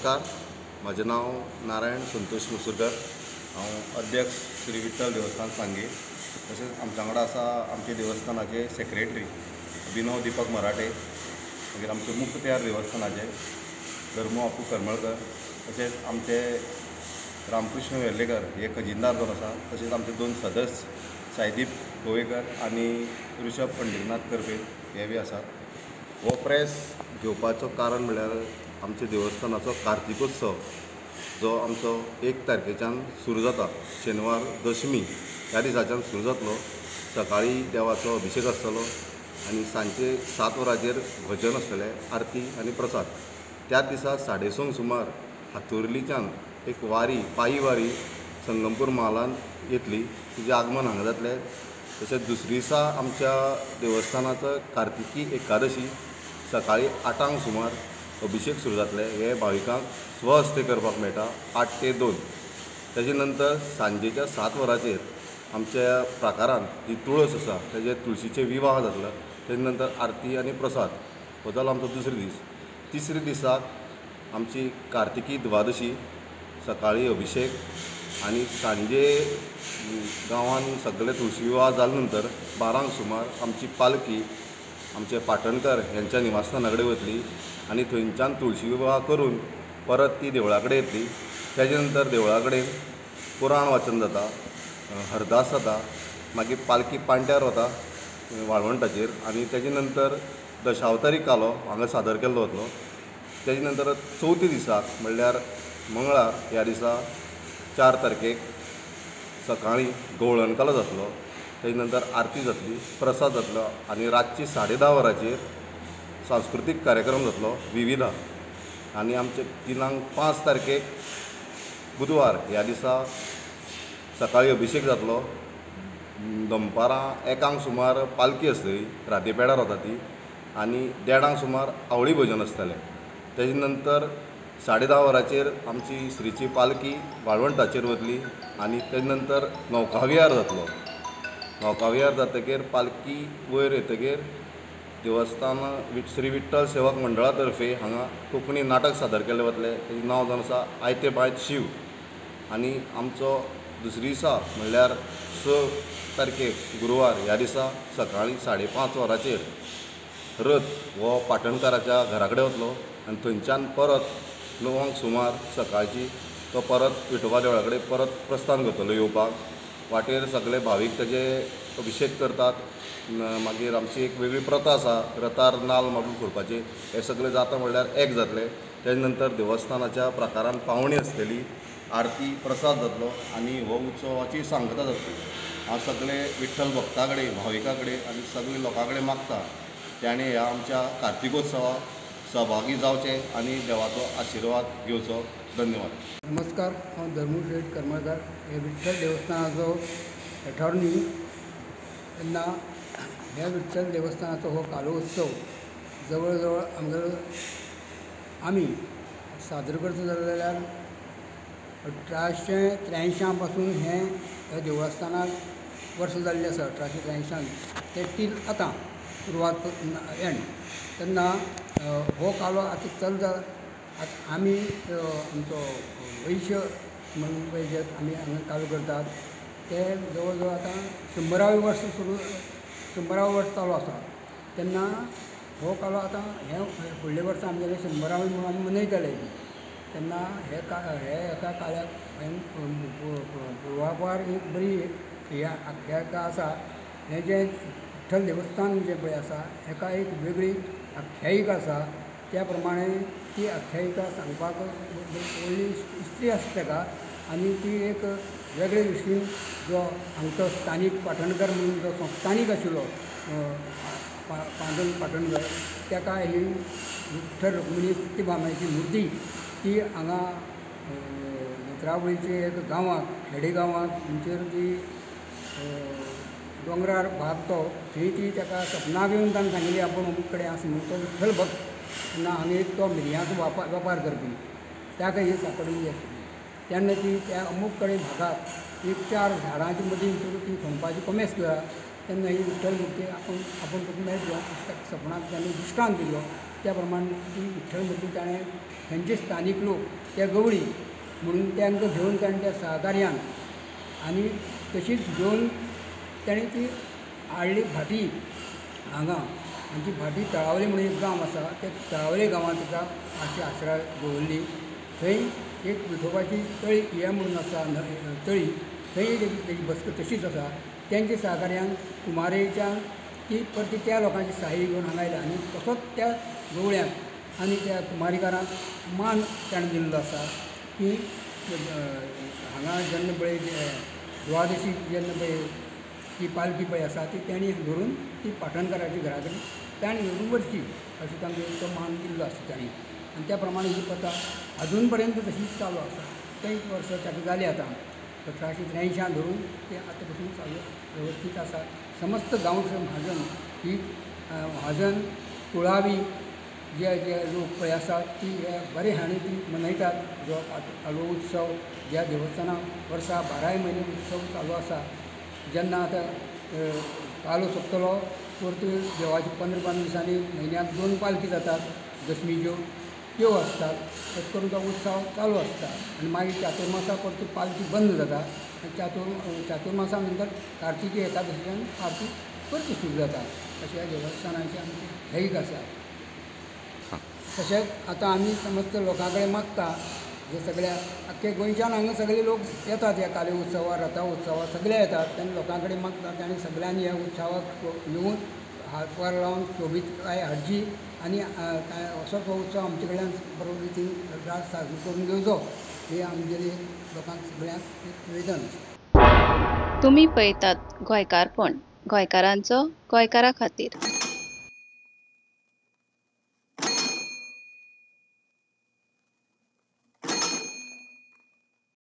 नमस्कार, म्हजें नांव नारायण संतोष मुसुरकर. हांव अध्यक्ष श्री विठ्ठल देवस्थान सांगे. तशेंच आमच्या वांगडा आसा आमचे देवस्थानाचे सेक्रेटरी विनोद दीपक मराठे, मागीर आमचे मुखत्यार देवस्थानाचे धर्मू आपू करमळकर, तशेंच आमचे रामकृष्ण वेर्लेकर हे खजिनदार जावन आसा, तशेंच आमचे दोन सदस्य साईदीप गोवेकर आनी ऋषभ पंढरीनाथ कर्पे हे बी आसात. हो प्रेस घेवपाचो कारण म्हणल्यार आमच्या देवस्थानाचो कार्तिकोत्सव जो आमचो 1 तारखेच्यान सुरू जाता, शेनवार दशमी ह्या दिसाच्यान सुरू जातलो. सकाळीं देवाचो अभिशेक आसतलो आनी सांजचे 7 वरांचेर भजन आसतलें, आरती आनी प्रसाद. त्याच दिसा 6:30 सुमार हातुर्लीच्यान एक वारी, पायी वारी संगमपूर म्हालांत येतली, तिजें आगमन हांगा जातलें. तशेंच दुसरे दिसा आमच्या देवस्थानाचो कार्तिकी एकादशी सकाळीं 8 सुमार अभिशेक सुरू जातले. हे भाविकांक स्वहस्ते करपाक मेळटा 8 ते 2. तेजे नंतर सांजेच्या 7 वरांचेर आमच्या प्राकारान जी तुळस आसा तेजे तुळशीचे विवाह जातलो. तेजे नंतर आरती आनी प्रसाद हो जालो आमचो दुसरो दीस. तिसरे दिसाक आमची कार्तिकी द्वादशी, सकाळीं अभिशेक आनी सांजे गांवान सगळे तुळशी विवाह जाले नंतर 12 सुमार आमची पालखी आमचे पाटणकर ह्यांच्या निवासस्थाना कडेन वतली आनी थंयच्यान तुळशी विवाह करून परत ती देवळा कडेन येतली. तेजे नंतर देवळा कडेन पुराण वाचन जाता, हरदास जाता, मागीर पालखी पांट्यार वता वाळवंटाचेर आनी तेजे नंतर दशावतारी कालो हांगा सादर केल्लो वतलो. तेजे नंतर चवथी दिसाक म्हणल्यार मंगळार ह्या दिसा 4 तारखेक सकाळीं गवळण कालो जातलो. तेजे नंतर आरती जातली, प्रसाद जातलो आनी रातची 10:30 वरांचेर सांस्कृतीक कार्यक्रम जातलो विविधा. आनी आमचे दिनांक 5 तारखेक बुधवार ह्या दिसा सकाळीं अभिशेक जातलो. दनपारां 1 सुमार पालखी आसतली, राधेपेडार वता ती, आनी 1:30 सुमार आवळी भजन आसतलें. तेजे नंतर 10:30 वरांचेर आमची श्रीची पालखी वाळवंटाचेर वतली आनी तेजे नंतर नौकाविहार जातलो. नौकाविहार जातकीर पालखी वयर येतकीर देवस्थान श्री विठ्ठल सेवक मंडळा तर्फे हांगा कोंकणी नाटक सादर केल्लें वतलें. तेजें नांव जावन आसा आयते बायत शिव. आनी आमचो दुसरे दिसा म्हणल्यार 6 तारखेक गुरवार ह्या दिसा सकाळीं 5:30 वरांचेर रथ हो पाटणकाराच्या घरा कडेन वतलो आनी थंयच्यान परत 9 सुमार सकाळची तो परत विठोबा देवळा कडेन परत प्रस्थान करतलो येवपाक. वाटेर सगळे भावीक तेजे अभिशेक करतात. मागीर आमची एक वेगळी प्रथा आसा, रथार नाल्ल मारून फोडपाची. हें सगळें जाता म्हणल्यार एक जातलें. तेजे नंतर देवस्थानाच्या प्राकारान पावणी आसतली, आरती प्रसाद जातलो आनी हो उत्सवाची सांगता जातली. हांव सगळे विठ्ठल भक्ता कडेन, भाविकां कडेन आनी सगळे लोकां कडेन मागता ताणें ह्या आमच्या कार्तिकोत्सवाक सहभागी जावचें आनी देवाचो आशिर्वाद घेवचो. धन्यवाद. नमस्कार, हांव धर्मू शेट करमळकर, हे विठ्ठल देवस्थानाचो एटॉर्नी. तेन्ना ह्या विठ्ठल देवस्थानाचो हो कालोत्सव जवळ जवळ आमगेलो आमी सादर करचो जाल्यार 1883 पासून हें ह्या देवस्थानाक वर्स जाल्लें आसा. 1883 ते टील आतां सुरवात एंड. तेन्ना हो कालो आतां चलता. आतां आमी आमचो वैश्य म्हणून वैश्य आमी हांगा कालो करतात ते जवळ जवळ आतां 100व्या वर्स सुरू, 100व्या वर्स चालू आसा. तेन्ना हो कालो आतां हें फुडल्या वर्सा आमगेलें 100वें म्हणून आमी मनयतले. तेन्ना हे एका काल्याक पुर्वापार एक बरी ही आख्यायिका आसा. हें जें विठ्ठल देवस्थान जें पळय आसा हेका एक वेगळी आख्यायिका आसा. त्या प्रमाणे ती आख्यायिका सांगपाक व्हडली इस्त्री आसा ताका आनी ती एक वेगळे दृश्टीन जो हांगचो स्थानीक पाटणकर म्हणून जो संस्थानीक आशिल्लो पांडुरंग पाटणकर, ताका ही विठ्ठल रुक्मिणी सत्यभामाची मुर्ती ती हांगा नेत्रावळीचे एक गांवांत, खेडे गांवांत थंयसर ती दोंगरार भाग तो थंय ती ताका सपनाक येवन ताणें सांगिल्ली आपूण अमूक कडेन आसा म्हणून. तो विठ्ठल भक्त. तेन्ना हांगा एक तो मिरयांचो वेपार करपी, ताका ही सांपडिल्ली आशिल्ली. तेन्ना ती त्या अमूक कडेन भागाक एक 4 झाडांच्या मदीं ती खणपाची कोमेस केला. तेन्ना ही विठ्ठल मुर्ती आपूण आपूण तुका मेळटलो अशें ताका सपनांत ताणें दृश्टांत दिलो. त्या प्रमाण ती विठ्ठल मुर्ती ताणें थंयचे स्थानीक लोक ते गवळी म्हणून तांकां घेवन ताणें त्या सहकार्यान आनी तशीच घेवन ताणें ती हाडली भाटी हांगा. आनी ती भाटी तळावले म्हणून एक गांव आसा, त्या तळावले गांवांत ताका अशी आसरा दवरली. थंय एक विठोबाची तळी हें म्हणून आसा, तळी, थंय तेजी बसका तशीच आसा. तेंच्या सहकार्यान कुमारेच्यान ती परती त्या लोकांची साही घेवन हांगा आयल्या आनी तसोच त्या गवळ्यांक आनी त्या कुमारीकारांक मान ताणें दिल्लो आसा की हांगा जेन्ना पळय द्वादशी जेन्ना पळय ती पालखी पळय आसा ती तेणी धरून ती पाटणकाराची घरा कडेन ताणें धरून व्हरची अशें तांकां तो मान दिल्लो आसा ताणें. आनी त्या प्रमाणे ही प्रथा आजून पर्यंत तशीच चालू आसा. ते वर्स ताका जाली आतां 1883 धरून ते आतां पसून चालू वेवस्थीत आसा. समस्त गांवचे म्हाजन ही म्हाजन कुळावी जे जे लोक पळय आसात ती बरे हांणी ती मनयतात. जो कालो उत्सव ज्या देवस्थानाक वर्सा 12 म्हयने उत्सव चालू आसा. जेन्ना आतां कालो सोंपतलो परत्यो देवाची 15-15 दिसांनी म्हयन्याक 2 पालखी जातात दशमीच्यो, त्यो आसतात. तशें करून तो उत्सव चालू आसता. आनी मागीर चातुर्मासा परती पालखी बंद जाता आनी चातुर्मासा नंतर कार्तिकी एकादशीच्यान आरती परती सुरू जाता. अशें ह्या देवस्थानाची आमची ख्यायिका आसा. तशेंच आतां आमी समस्त लोकां कडेन मागता जे सगळ्या आख्खे गोंयच्यान हांगा सगळे लोक येतात ह्या काले उत्सवाक, रथा उत्सवाक सगळे येतात. तेन्ना लोकां कडेन मागता तांणी सगळ्यांनी ह्या उत्सवाक येवन हातभार लावन सोबीतकाय हाडची आनी असोच हो उत्सव आमचे कडल्यान बरो रितीन रात साजरो करून घेवचो हे आमगेले लोकांक सगळ्यांक एक निवेदन. तुमी पळयतात गोंयकारपण, गोंयकारांचो गोंयकारा खातीर.